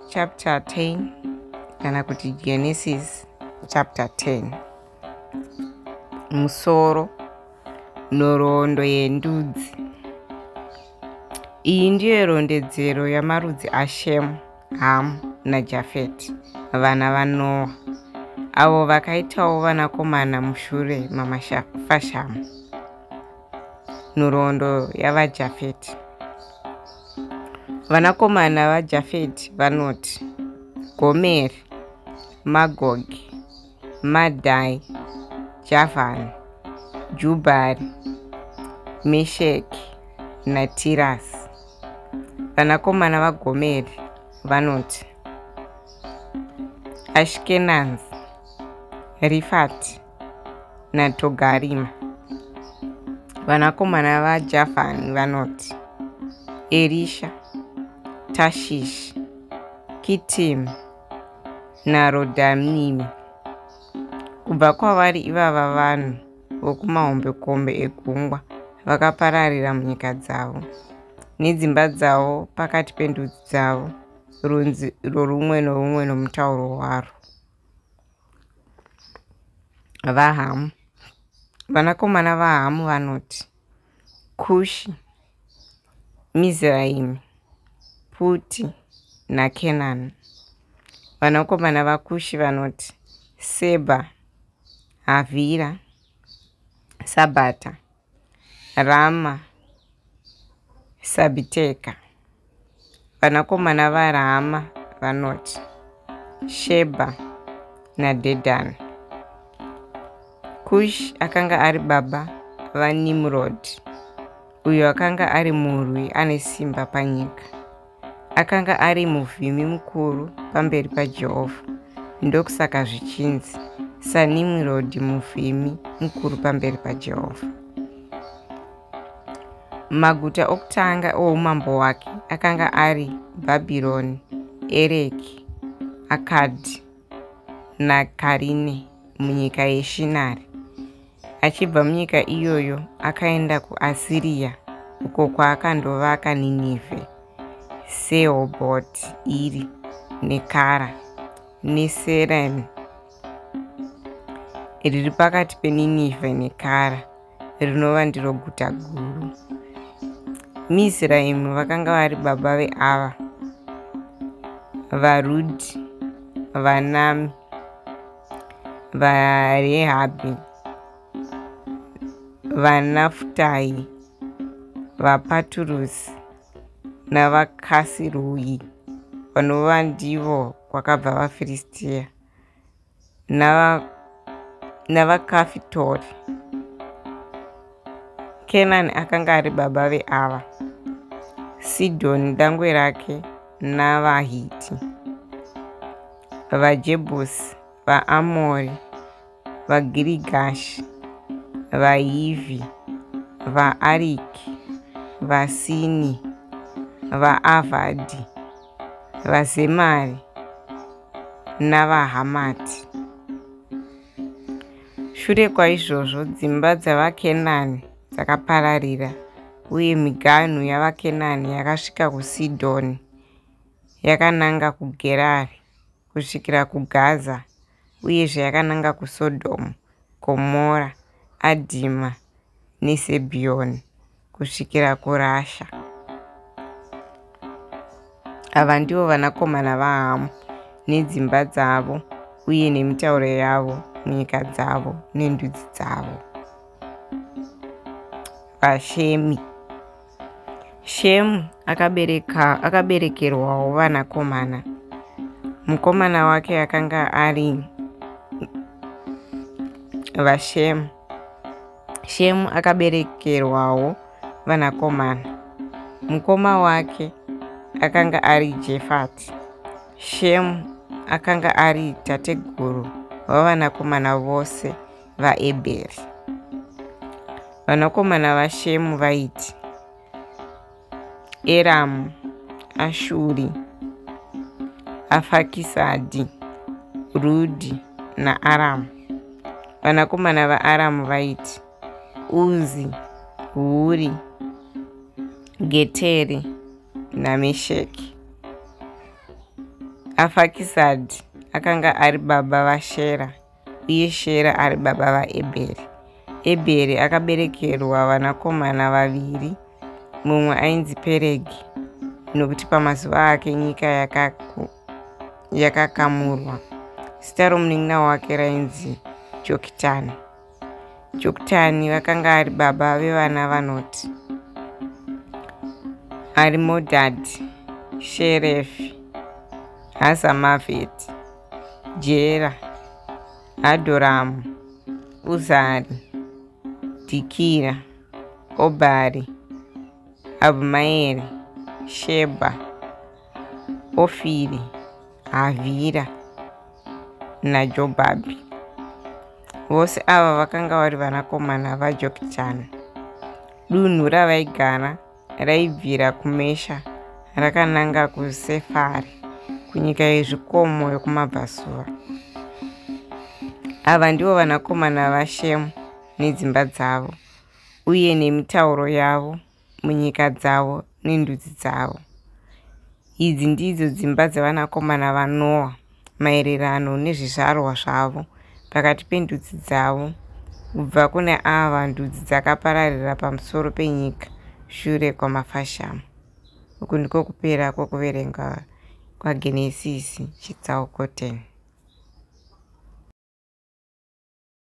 chapter 10 kana kuti Genesis chapter 10. Musoro Nhoroondo yendudzi. Iyi ndiyo rondedzero yamarudzi aShemu, Hamu naJafeti, vana vaNoa, avo vakaitawo vanakomana mushure mamafashamu. Nhoroondo yavaJafeti. Vanakomana vaJafeti vanoti Gomeri, Magogi, Madhai, Javhani, Jubhari, Mesheki naTirasi. Vanakomana vaGomeri vanoti Ashikenazi, Rifati naTogarima. Vanakomana vaJavhani vanoti Erisha, Tashishi, Kitimi naRodhanimi. Kubva kwavari ivava vanhu vokumahombekombe egungwa vakapararira munyika dzavo, nedzimba dzavo pakati pendudzi dzavo, rudzi rworumwe norumwe nomutauro warwo. VaHamu. Vanakomana vaHamu vanoti Kushi, Mizraimi, Puti naKenani. Vanakomana vaKushi vanoti Sebha, Havhira, Sabhata, Rama, Sabhiteka. Vanakomana vaRaama vanoti Shebha naDhedhani. Kushi akanga ari baba vaNimrodhi, uyo akanga ari murwi ane simba panyika. Akanga ari muvhimi mukuru pamberi paJehovha, ndokusaka zvichinzi, saNimrodhi muvhimi mukuru pamberi paJehovha. Maguta okutanga oumambo hwake akanga ari Bhabhironi, Ereki, Akadhi naKarine munyika yeShinari. Achibva munyika iyoyo akaenda kuAsiria uko kwaakandovaka Ninivhe, Sehobhoti Iri neKara neSereni riri pakati peNinivhe neKara rinova ndiro guta guru. Mizraimi vakanga vari baba veava, vaRudhi, vaNami, vaRehabhi, vaNafutahi, vaPaturusi navaKasirui vanova ndivo kwakabva vaFiristia navaKafitori. Kenani akanga ari baba veava, Sidhoni dangwe rake navaHiti, vaJebhusi, vaAmori, vaGirigashi, vaHivhi, vaAriki, vaSini, vaAvhadhi, vaZemari navaHamati. Shure kwaizvozvo dzimba dzavaKenani dzakapararira, uye miganhu yavaKenani yakasvika kuSidhoni yakananga kuGerari kusvikira kuGaza uyezve yakananga kuSodhomu, Gomora, Adhima neZebhiyoni kusvikira kuRasha. Ava ndivo vanakomana vaHamu nedzimba dzavo uye nemitauro yavo munyika dzavo nendudzi dzavo. VaShemi. Shemu akabereka akaberekerwawo vanakomana. Mukomana wake akanga ari vaShemu. Shemu akaberekerwawo vanakomana. Mukoma wake akanga ari Jefati. Shemu akanga ari tateguru wavanakomana vose vaEbheri. Vanakomana vaShemu vaiti Eramu, Ashuri, Afakisadhi, Rudhi naAramu. Vanakomana vaAramu vaiti Uzi, Huri, Geteri naMesheki. Afakisadhi akanga ari baba vaShera uye Shera ari baba vaEbheri. Ebheri akaberekerwa vanakomana vaviri, mumwe ainzi Peregi, nokuti pamazuva ake nyika yakakamurwa. Zita romunin'ina wake rainzi Jokitani. Jokitani vakanga ari baba vevana vanoti Arimodhadhi, Sherefi, Hazamavheti, Jera, Hadhoramu, Uzari, Dhikira, Obhari, Abhumaeri, Shebha, Ofiri, Havhira naJobhabhi. Vose ava vakanga vari vanakomana vaJokitani. Dunhu ravaigara raibvira kuMesha rakananga kuSefari, kunyika yezvikomo yokumabvazuva. Ava ndivo vanakomana vaShemu nedzimba dzavo, uye nemitauro yavo munyika dzavo nendudzi dzavo. Idzi ndidzo dzimba dzevanakomana vaNoa maererano nezvizvarwa zvavo pakati pendudzi dzavo. Kubva kune ava ndudzi dzakapararira pamusoro penyika shure kwamafashamu. Uku ndiko kupera kwokuverenga kwaGenesisi chitsauko 10.